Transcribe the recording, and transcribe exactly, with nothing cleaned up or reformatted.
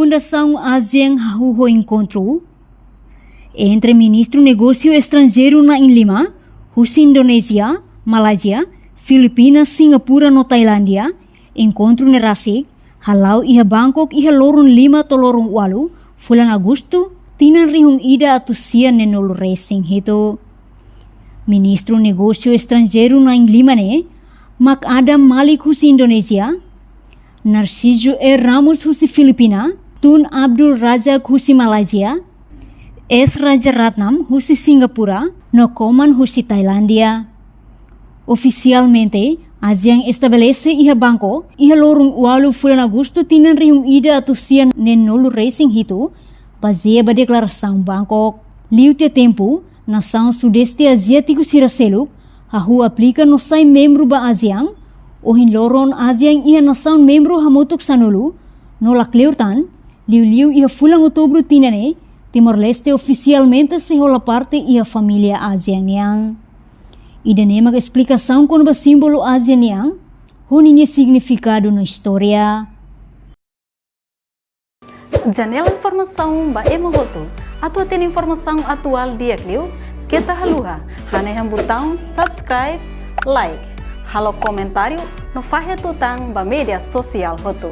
Fundasaun ASEAN hahú ho enkontru entre Ministru Negósiu Estranjeiru na'in-lima husi Indonézia, Malázia, Filipinas, Singapura no Tailándia. Enkontru ne'e rasik hala'o iha Bangkok iha loron lima to'o loron ualu fulan Agostu tinan rihun ida atus sia neen-nulu resin hitu. Ministru Negósiu Estranjeiru na'in-lima ne'e mak Adam Malik husi Indonézia, Narciso R Ramos husi Filipina, Tun Abdul Razak husi Malázia, S Rajaratnam husi Singapura, no Koman husi Tailándia. Ofisialmente, ASEAN estabelese iha Bangkok iha loron ualu fulan Agostu tinan rihun ida atus sia neen-nulu resin hitu, bazeia ba deklarasaun Bangkok. Liu tiha tempu, nasaun Sudeste Aziátiku sira seluk hahú aplika no sai membru ba ASEAN. Ohin loron ASEAN iha nasaun membru hamutuk sanulu, no lakleur tan, liuliu iha fulan Outubru tinan ne'e, Timor-Leste ofisialmente sei hola parte iha família ASEAN nian. Ida-ne'e mak esplikasaun kona-ba símbolu ASEAN nian, ho ninia signifikadu no istória. Janela informasaun ba ema hotu. Atu hatene informasaun atuál di'ak liu, keta haluha hanehan butaun subscribe, like, halo komentáriu no fahe tutan ba média sosiál hotu.